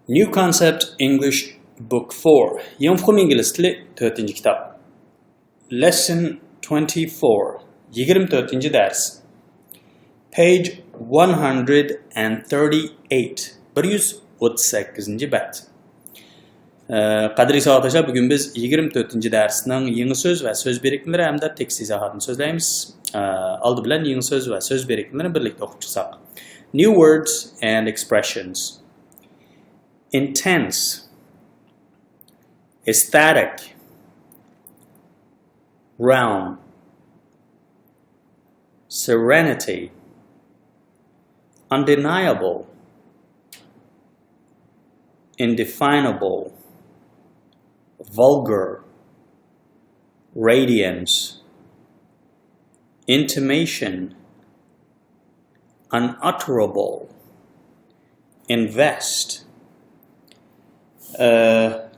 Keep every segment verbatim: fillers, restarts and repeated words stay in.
New Concept English Book four. يېڭى ئۇقۇم ئىنگلىز تىلى تۆتىنچى كىتاب. Lesson twenty-four. يىگىرمە تۆتىنچى دەرس. Page one hundred and thirty-eight. بىر يۈز ئوتتۇز سەككىزىنچى بەت. ئە، قەدىرلىك ساۋاقداشلار، بۈگۈن بىز يىگىرمە تۆتىنچى دەرسنىڭ يېڭى سۆز ۋە سۆز بىرىكمىلىرى ھەمدە تېكىست ئىزاھاتىنى سۆزلەيمىز. ئە، ئالدى بىلەن يېڭى سۆز ۋە سۆز بىرىكمىلىرىنى بىرلىكتە ئوقۇپ چىقساق. New words and expressions. Intense. Ecstatic. Realm. Serenity. Undeniable. Indefinable. Vulgar. Radiance. Intimation. Unutterable. Invest. ئە،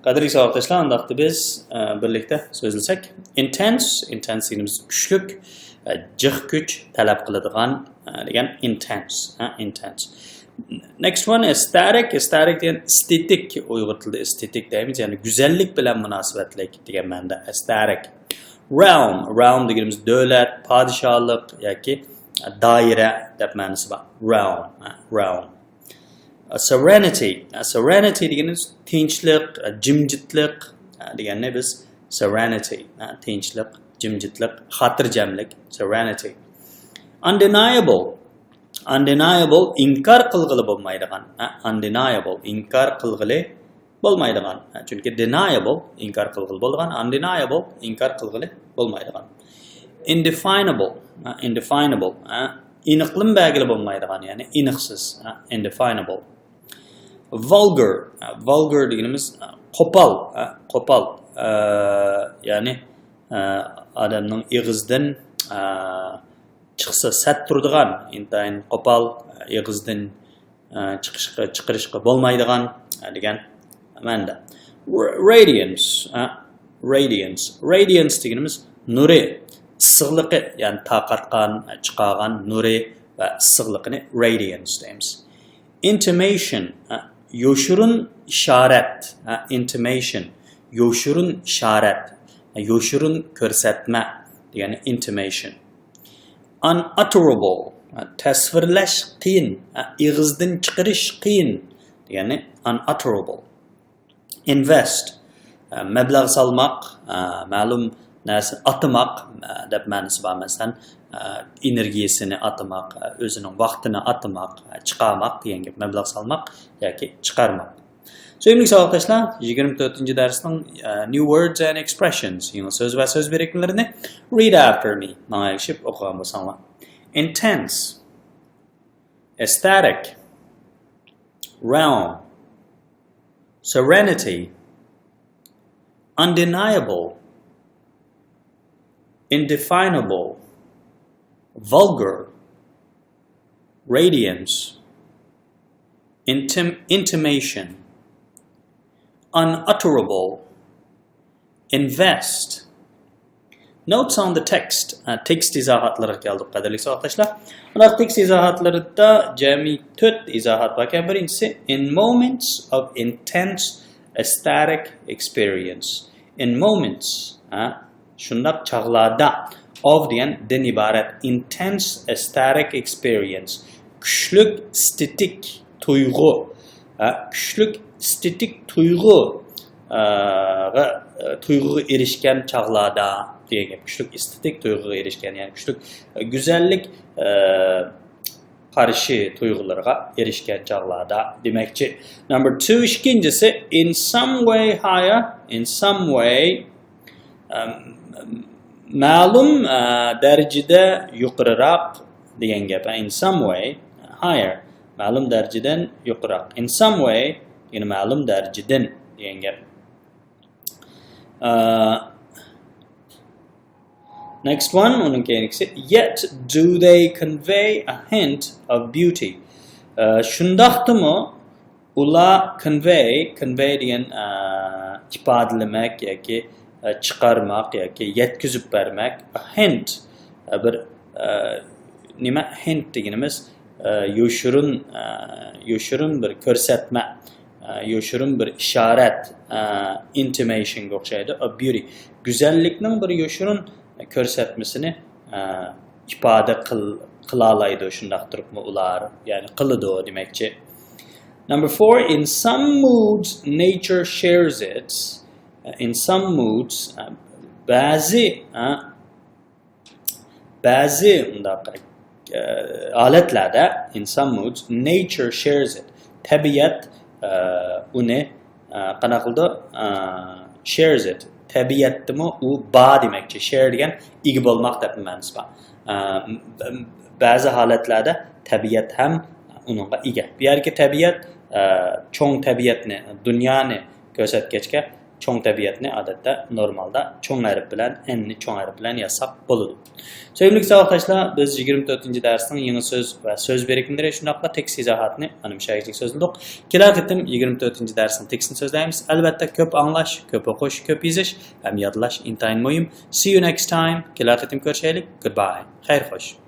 قەدىرلىك ساۋاقداشلار، ئانداقتا بىز، ئە، بىرلىكتە سۆزلىسەك. Intense، intense دېگىنىمىز كۈچلۈك، ئە، جىق كۈچ تەلەپ قىلىدىغان، ئە، دېگەن intense، ھە، intense. Next one، ecstatic. Ecstatic دېگەن ئېستېتىك، ئۇيغۇر تىلىدا ئېستېتىك دەيمىز، يەنى گۈزەللىك بىلەن مۇناسىۋەتلىك دېگەن مەنىدە ecstatic. Realm، realm دېگىنىمىز دۆلەت، پادىشاھلىق ياكى دائىرە دەپ مەنىسى بار. Realm، ھە، realم. Serenity، serenity دېگىنىمىز تىنچلىق، جىمجىتلىق دېگەننى بىز serenity، تىنچلىق، جىمجىتلىق، خاتىرجەملىك، serenity. Undeniable، undeniable ئىنكار قىلغىلى بولمايدىغان، undeniable ئىنكار قىلغىلى بولمايدىغان. چۈنكى deniable ئىنكار قىلغىلى بولىدىغان، undeniable ئىنكار قىلغىلى بولمايدىغان. Indefinable، indefinable ئېنىقلىما بەرگىلى بولمايدىغان، يەنى ئېنىقسىز، indefinable. Vulgar، vulgar دېگىنىمىز قوپال، قوپال، يەنى ئادەمنىڭ ئېغىزىدىن چىقسا سەت تۇرىدىغان، ئىنتايىن قوپال، ئېغىزدىن ئە، چىقىشقا، چىقىرىشقا بولمايدىغان، ئە، دېگەن مەنىدە. Radiance، ئە، radiance. Radiance دېگىنىمىز نۇرى، ئىسسىقلىقى، يەنى تارقاتقان، ئە، چىقارغان نۇرى ۋە ئىسسىقلىقىنى radiance دەيمىز. Intimation، ئە، يوشۇرۇن ئىشارەت، ئە، intimation، يوشۇرۇن ئىشارەت، ئە، يوشۇرۇن كۆرسەتمە دېگەننى intimation. Unutterable، تەسۋىرلەش قىيىن، ئېغىزدىن چىقىرىش قىيىن دېگەننى unutterable. Invest، مەبلەغ سالماق، مەلۇم نەرسىنى ئاتىماق دەپ مەنىسى بار. مەسىلەن، ئېنېرگىيىسىنى ئاتىماق، ئۆزىنىڭ ۋاقتىنى ئاتىماق، چىقارماق دېگەن گەپ. مەبلەغ سالماق ياكى چىقارماق. سۆيۈملۈك ساۋاقداشلار، يىگىرمە تۆتىنچى دەرسنىڭ، ئە، new words and expressions، يېڭى سۆز ۋە سۆز بىرىكمىلىرىنى read after me، ماڭا ئەگىشىپ ئوقۇغان بولساڭلار. Intense. Ecstatic. Realm. Serenity. Undeniable. Indefinable. Vulgar. Radiance. Intim-, intimation. Unutterable. Invest. Notes on the text. ئە، تېكىست ئىزاھاتلىرىغا كەلدۇق، قەدىرلىك ساۋاقداشلار. مۇنداق تېكىست ئىزاھاتلىرىدا جەمئىي تۆت ئىزاھات باركەن. بىرىنچىسى، in moments of intense ecstatic experience. In moments، ھە، شۇنداق چاغلاردا، of دېگەن دىن ئىبارەت، intense ecstatic experience، كۈچلۈك ئېستېتىك تۇيغۇ، ھە، كۈچلۈك ئېستېتىك تۇيغۇ، ئە، غا-، تۇيغۇغا ئېرىشكەن چاغلاردا دېگەن گەپ. كۈچلۈك ئېستېتىك تۇيغۇغا ئېرىشكەن، يەنى كۈچلۈك، ئە، گۈزەللىك، ئە، قارىشى تۇيغۇلىرىغا ئېرىشكەن چاغلاردا دېمەكچى. Number two، ئىككىنچىسى، in some way higher، in some way، ئەم، مەلۇم، ئە، دەرىجىدە يۇقىرىراق دېگەن گەپ. In some way higher، مەلۇم دەرىجىدىن يۇقىرىراق. In some way، يەنى مەلۇم دەرىجىدىن دېگەن گەپ. ئە، next one، ئۇنىڭ كېيىنكىسى. Yet do they convey a hint of beauty. ئە، شۇنداقتىمۇ ئۇلار convey، convey دېگەن، ئە، ئىپادىلىمەك ياكى، ئە، چىقارماق ياكى يەتكۈزۈپ بەرمەك. A hint، ئە، بىر، ئە، نېمە؟ Hint دېگىنىمىز، ئە، يوشۇرۇن، ئە، يوشۇرۇن بىر كۆرسەتمە. ئە، يوشۇرۇن بىر ئىشارەت، ئە، intimation گە ئوخشايدۇ. A beauty. گۈزەللىكنىڭ بىر يوشۇرۇن كۆرسەتمىسىنى، ئە، ئىپادە قىل-، قىلالايدۇ، شۇنداق تۇرۇپمۇ ئۇلار، يەنى قىلىدۇ دېمەكچى. Number four, in some moods, nature shares it. In some moods, بەزى، ھە، بەزى مۇنداق، ئە، ھالەتلەردە، in some moods, nature shares it. تەبىئەت، ئە، ئۇنى، ئە، قانداق قىلىدۇ؟ ئە، shares it. تەبىئەتتىمۇ ئۇ بار دېمەكچى. Share دېگەن ئىگە بولماق دەپ مەنىسى بار. ئە، بەزى ھالەتلەردە تەبىئەت ھەم ئۇنىڭغا ئىگە. بۇ يەردىكى تەبىئەت، ئە، چوڭ تەبىئەتنى، دۇنيانى كۆرسەتكەچكە، چوڭ تەبىئەتنى ئادەتتە نورمالدا چوڭ ھەرپ بىلەن، N نى چوڭ ھەرپ بىلەن يازساق بولىدۇ. سۆيۈملۈك ساۋاقداشلار، بىز يىگىرمە تۆتىنچى دەرسنىڭ يېڭى سۆز ۋە سۆز بىرىكمىلىرى شۇنداقلا تېكىست ئىزاھاتىنى مانا مۇشۇ يەرگىچە سۆزلىدۇق. كېلەر قېتىم يىگىرمە تۆتىنچى دەرسنىڭ تېكىستىنى سۆزلەيمىز. ئەلۋەتتە، كۆپ ئاڭلاش، كۆپ ئوقۇش، كۆپ يېزىش ھەم يادلاش ئىنتايىن مۇھىم. See you next time. كېلەر قېتىم كۆرۈشەيلى. Goodbye. خەير خوش.